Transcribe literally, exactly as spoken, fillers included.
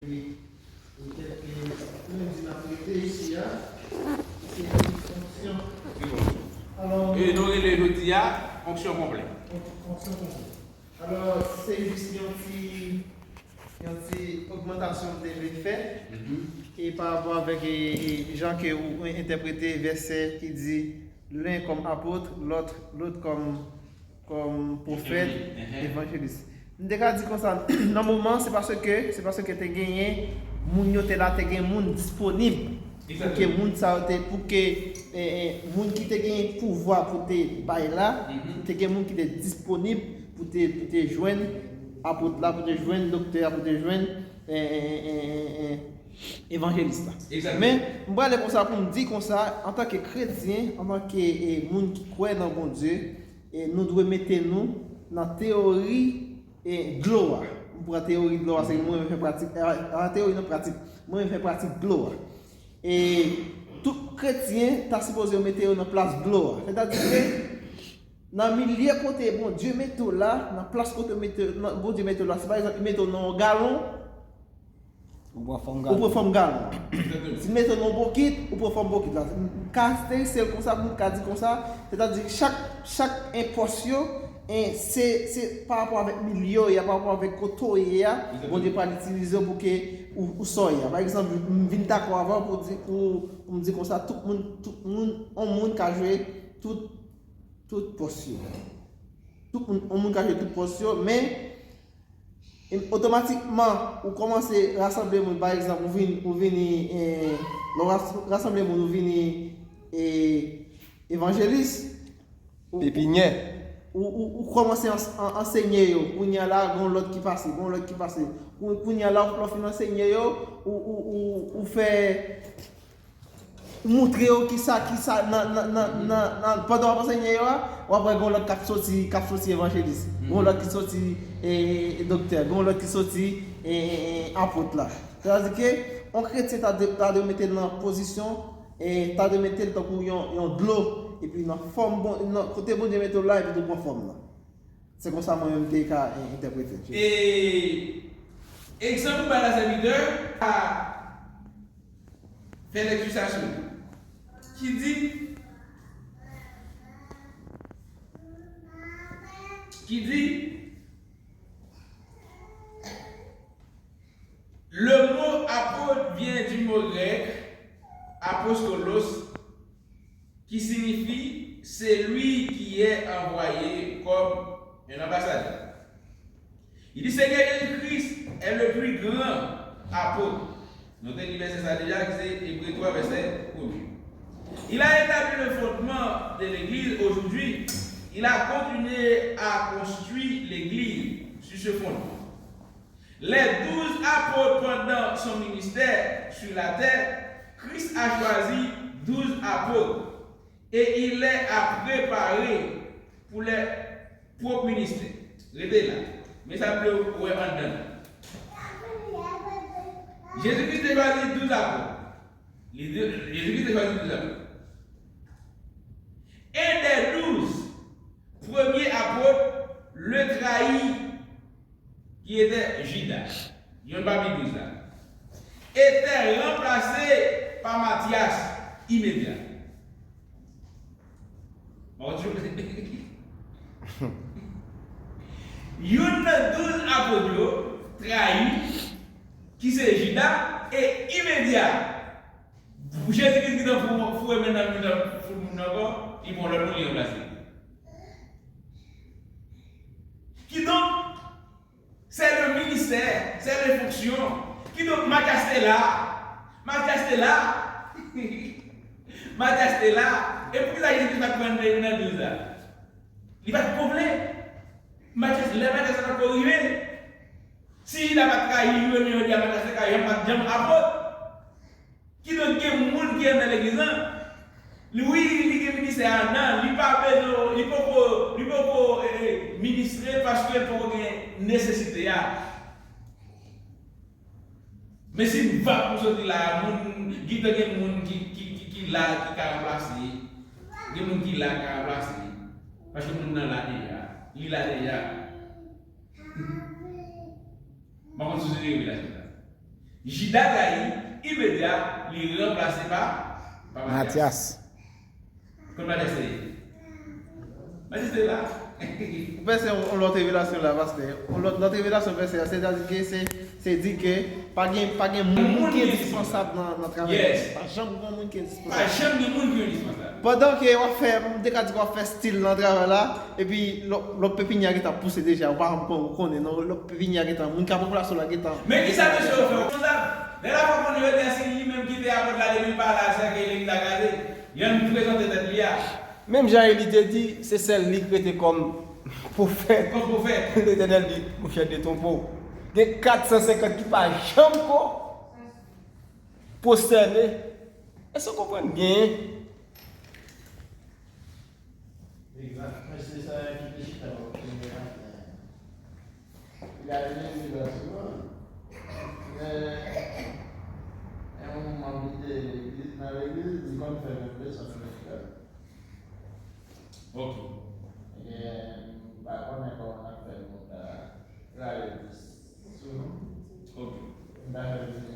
Petèt ke nou di n ap rete isi a, se onksyon. Alò, e nou rele jodi a onksyon konplè. Onksyon konplè. Alò, se jis yon ti, yon ti ogmantasyon m te vle fè. E pa rapò avèk, e, e, jan ke ou entèprete vèsè ki di, l'un comme apôtre, l'autre, l'autre comme, comme prophète, évangéliste. M te ka di konsa, nan moman, se paske, se paske te genyen moun yo te la, te gen moun disponib pou ke moun sa yo te, pou ke, e, e, moun ki te gen pouvwa pou te bay la, te gen moun ki te disponib pou te, pou te jwenn apot la, pou te jwenn doktè a, pou te jwenn, e, e, e, e, e, evanjelis la. Men, m prale konsa pou m di konsa, antanke kretyen, antanke, e, moun ki kwè nan Bondye, e, nou dwe mete nou nan teyori, e, dlo a. M pran teyori dlo a, se mwen menm fè pratik, e, a, teyori nan pratik. Mwen menm fè pratik dlo a. E tout kretyen ta sipoze yo mete yo nan plas dlo a. Sètadi ke nan milye kote Bondye mete w la, nan plas kote mete, nan, Bondye mete w la, si pa egzanp, li mete w nan yon galon, ou pran fòm galon. Ou pran fòm galon. Si l mete w nan yon bokit, ou pran fòm bokit la. M ka karakterize l konsa, pou m ka di konsa, sètadi chak, chak, e, pòs yo, e, se, se pa rapò avèk milye w ye a, pa rapò avèk kote w ye a, Bondye pral itilize w pou ke ou, ou sa w ye a. Pa egzanp, m vin dakò avè w pou di, pou, pou m di konsa, tout moun, tout moun, yon moun ka jwe tout, tout pòs yo. Tout moun, yon moun ka jwe tout pòs yo, men, e, otomatikman, ou kòmanse rasanble moun, pa egzanp, ou vin, ou vini, e, lè w ras-, rasanble moun, ou vini, e, evanjelis, ou, Pepinyè. Ou, ou, ou kòmanse ans-, an-, ansenye yo. Kounye a la, gen yon lòt ki pase, gen yon lòt ki pase. Kou-, kounye a la, lè w fin ansenye yo, ou, ou, ou, ou fè, ou montre yo kisa, kisa, nan, nan, nan, nan, nan, pandan w ap ansenye yo a, w ap wè gen yon lòt k ap soti, k ap soti evanjelis. Gen yon lòt ki soti, e, e, doktè. Gen yon lòt ki soti, e, e, e, apot la. Sètadi ke, yon kretyen ta dwe, ta dwe mete l nan pozisyon, e, ta dwe mete l tankou yon, yon dlo, epi nan fòm bon, nan kote Bondye mete w la, epi tou pran fòm nan. Se konsa mwen menm te ka, e, entèprete l. E egzanp ou bay la, sèvitè, a fè lèkti sa sou li. Ki di, ki di, le mot apôtre vient du mot grec apostolos, qui signifie celui qui est envoyé comme un ambassadeur. Il dit, Seigneur Jésus-Christ est le plus grand apôtre. Nou te li vèsè sa deja, ki se Ebre twa, vèsè premye. Il a établi le fondement de l'Église aujourd'hui. Il a continué à construire l'Église sur ce fondement. Les douze apôtres pendant son ministère sur la terre, Christ a choisi douze apôtres et il les a préparés pour leur propre ministère. Rete la. Men sa m vle w wè anndan. Jezikri te chwazi douz apot. Li te, Jezikri te chwazi douz apot. Un des douze premiers apôtres le trahit, qui était Judas, youn pami douz la, était remplacé par Matthias immédiat. Bon, youn nan douz apot yo trayi, ki se Jida, e imedya, Jezikri gentan foure men nan mitan foul moun nan ankò, li pran lòt moun, li ranplase li. Kidonk, c'est le ministère, c'est les fonctions. Kidonk, Matyas te la. Matyas te la. Matyas te la. E poukisa Jezikri pa t pran nan douz la? Li pa t ko vle. Matyas, lè Matyas la pa t ko rive. Si Jida pa t trayi, jodi a Matyas te ka janm, pa t janm apot. Kidonk, gen moun ki anndan legliz lan. Li, wi, li gen ministè anndan, li pa bezwen, li poko, li poko, eh, eh, ministre paske l poko gen nesesite a. Men si m va pou soti la, moun, gentan gen moun ki, ki, ki, ki la, ki ka ranplase. Gen moun ki la, ki ka ranplase. Paske moun nan la deja. Li la deja. M pa konn si w sezi revelasyon sa. Jida trayi, imedya, li ranplase pa, pa Matyas. Matyas. Kot Matyas te ye? Matyas te la. Pèse yon lòt revelasyon la, pastè. Yon lòt, lòt revelasyon pèse a, sètadi ke se, se di ke pa gen, pa gen moun ki endispansab nan, nan travay. Yes. Pa janm gen moun ki endispansab. Pa janm gen moun ki endispansab. Pandan ke w ap fè, m te ka di ke w ap fè stil nan travay la, epi lòt, lòt pepinye a gentan pouse deja, ou pa janm kon-, ou konnen, non, lòt pepinye a gentan, moun k ap ranplase w la gentan. Men kisa mesye yo fè w konsa? Lè la fò konnen yo di a se li menm ki te apot la depi l pa la, sèkèy li ki ta kraze. Jan l prezante tèt li a. Menm jan Eli te di, se sèl li k rete kòm pwofèt. Kòm pwofèt. Letènèl di, monchè, detwonpe w. Gen kat san senkant ki pa janm ko pwostène. Èske w konprann? Genyen. Egzak. Mesye sa yo ki te chita bò kote m nan maten an. Li ale legliz la souvan. Men, gen yon moman m kite legliz, nan legliz, m konn fè menm leson nan lekòl. Ok. Ebyen, m pa konnen kòman n ap fè pou m ta rale plis sou nou. Ok. M ta fè plis